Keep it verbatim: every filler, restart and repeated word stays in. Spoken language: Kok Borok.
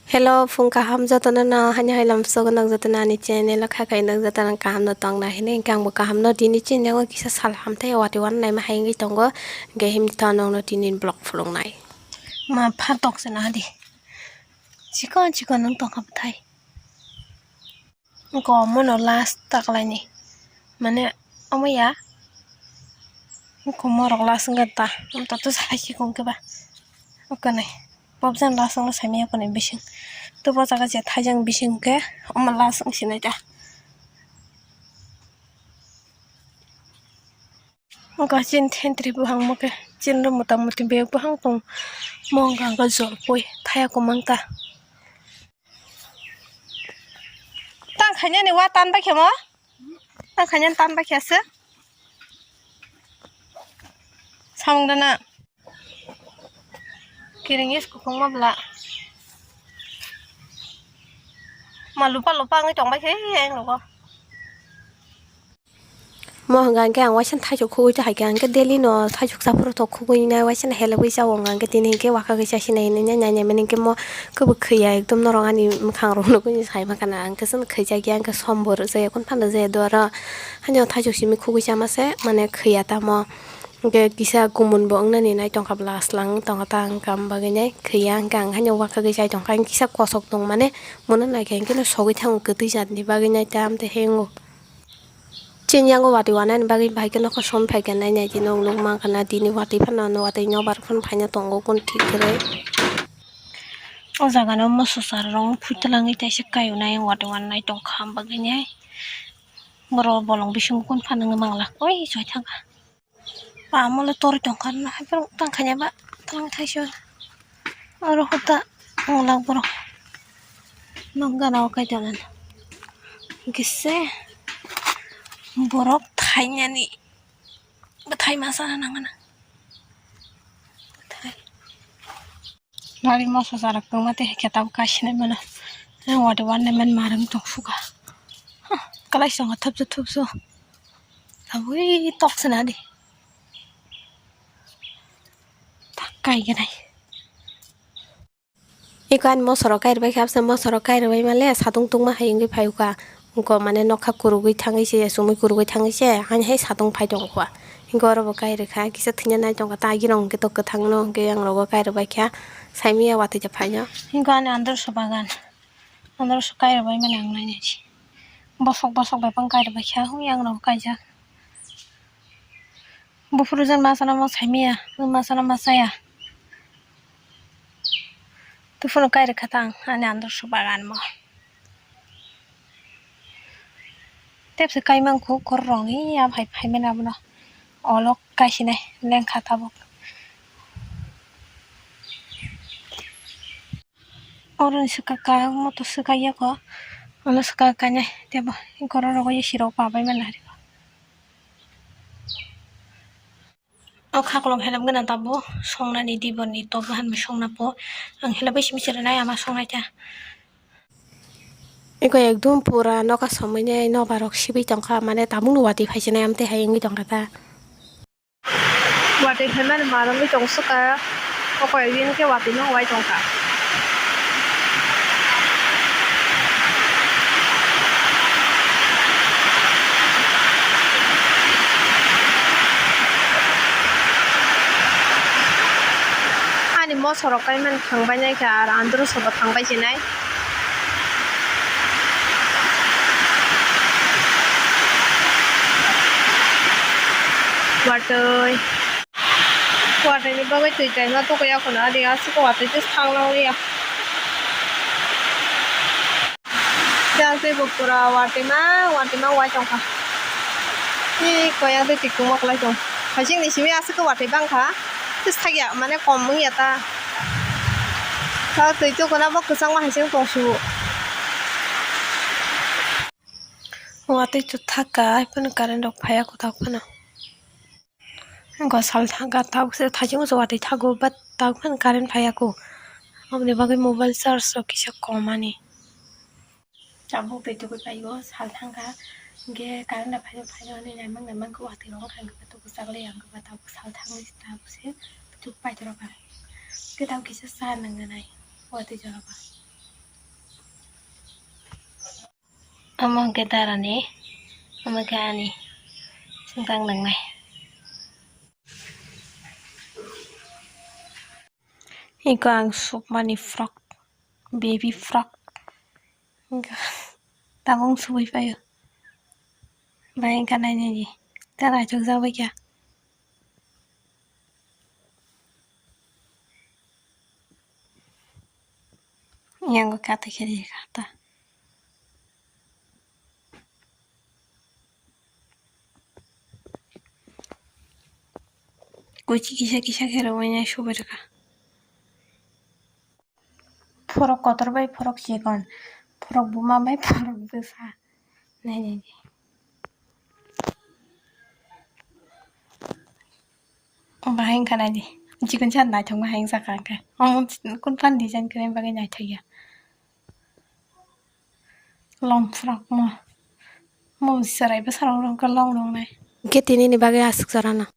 Hello, phung kaham jotono no, hani hai lam sogo nok jotono ani channel o kha khai nok jotono kaham no tong na hini, hingke ang bo kaham no dini chini yango kisa sal hamthai watwi wan naima hai wngwi tongo, hingke himtha nok no tini vlog phulung nai. Ma pha tok se na di. Chikon chikon nang tong kha bwthai. Wngkha omono last taklaini. Mane omo ya. Wngkha morok last wngkha ta. Wngkha to sai si kung khe ba. Wngkha nai. Popjani last wngkha saimanya wngkha nai bising. To bo jaga je thaijang bising khe omo last wngsi nai ta. Wngkha chini thentwrwi buphang mo khe. Chini ro mota moti bag buphang tong. Mo wngkha wngkha jolpoi. Thaya kwmang ta. Tang khainani wa tan bai khe mo? Tang khainani tan bai khe aswk? Samung dana. Kiring is kukhung ma bla. Ma lupa lupa wngwi tong bai khe ang rogo. Mo hwnka hwnkhe ang waisa thaisok khugui cha hai khe, hwnkhe daily no thaisok chaphuru tok khugui nai waisa helebui cha o hwnka hwnkhe tini hwnkhe wakha khe chasinai hinui nai nai mani hwnkhe mo kwbwk khwya ekdom norok ani mwkhang rok nugui sai mankha na hwnkhe chwng khwjak ya hwnkhe som bo rwjak ya kunu phano rwjak ya duaro haino thaisok simi khugui chama se mane khwya tamo hwnkhe kisa kumun bo wngnani nai tongkha bwla aslang tongkha ta hwnkha bagwi nai khwya hwnkhe ang haino wakha khe chai tongkha kisa kosok tong mane mono naikhe hwnkhe no sogwi thango kwtwi jatni bagwi nai tam tei hengo. Chini yango watwi wanaini bagwi bahai khe nokha som phaikha nai nai di nok nuk mankha na tini watwi phano watwi nobar phano phaina tongo kun thik kwrwi. O jaga no moso sar rong phutlangwi teisa kaio nai watwi wanai tongkha bagwi nai borok bolong bisingo kun phano wngwi manglak oi choi thangkha. Ba amole tori tongkha na hai borok tang khaina ba tang thaisa oro hota onglak borok nok gana o kai tongmani gese borok thainani bwthai masa na nangana bwthai. Nari moso jarak tongma tei hai khe tabuk kasinai mano. Ang wadi wannai man marwng tong suka. Huh, kalai songo thapsu thapsu. Tabui tok sina di. Tak kai ganai. Iko ani mosorok kai rwbai khe, abse mosorok kai rwbai male satung tungma hai wngwi phai uka. Wngkha mane nokha kurugwi thangwi se, chumui kurugwi thangwi se, hani hai satung phai tong kha. Hinkhe oro bo kai rwkha, kisa thwina nai tongkha, ta agini rok hwnkhe to kwthang no hwnkhe yang rogo kai rwbai kha, saimanya watwi ta phaino. Hinkhe ani androso bagan, androso kai rwbai mani ang nainai se. Bosok bosok bai phang kai rwbai kha, yang rogo kaijak. Buphuru jan masa no ma saimanya, ma masa no ma saya. Tuphuru kai rwkha ta ang ani androso bagan mo. Tepse kaimang kho khoroknwi ya phai phaimani abono olok kaisinai lengkha tabuk. Oro ni swkang ka moto swkang yako ano swkang kainai tebo korok rogo isi rok pabai mani hari. O khaklong helem gana tabuk songnani dibor ni tok bahan bai songna po ang helem bai simi sere nai ama songnai ta. Eko ekdom pura noka somoi nai nobar rok sibui tongkha mane tabuk no watwi phai se nai amtwi hai wngwi tongkha ta. Watwi phaimani ma romwi tong swkang o koi din khe watwi no wai tongkha. Ani mosorok kaimani thangbai nai kha, aro androso bo thangbai se nai. Watwi. Watwi ni bagwi twi kaima tokya khuna adi aswk watwi tei thang nang liya. Yang tei bo pura watwi ma watwi ma wai tongkha. Tei koyang tei twi kungma kwlai tong. Hasing ni simi aswk watwi bangkha. Tei sakya mane kom wngya ta. Tei twi tukuna bo kwchangma hasing tong su. Watwi chu thaka, hai phano current rok phaiya kwtal phano. Wngkha sal thangkha, tabukse thaichung se watwi thago, but tabuk phano current phaiya kho. Aboni bagwi mobile charge rok kisa kom ani. Tabuk twi tugwi phaigo, sal thangkha, hwnkhe current rok phaiya phaiya hwnwi naimang naimang khe watwi rok wngkha, hwnkhe tabuk chaklai ya, hwnkhe tabuk sal thangwi tabukse tuk paithorok ang. Hwnkhe tabuk kisa cha nang nanai watwi joraba. Omo hwnkhe darani, omo khe ani swngchang nangnai. Eko ang sukmani frock, baby frock. Tabuk subui paio. Bai wngkha nainani. Ta naithokjak bai kha. Yang kata kiri kata. Kuchi kisa kisa khe rwmani subai rwkha. Phorok kotor bai phorok chikon, phorok buma bai phorok bwsa. Nai nai di. Bahai wngkha nai di. Chikon sa naithok bahai wngkha khe. Omo kun pan design kwrwi bagwi naithok ya. Long frock mo. Mo chwrai bwsarok rok long long nai. Hwnkhe tinini bagwi aswk jora no.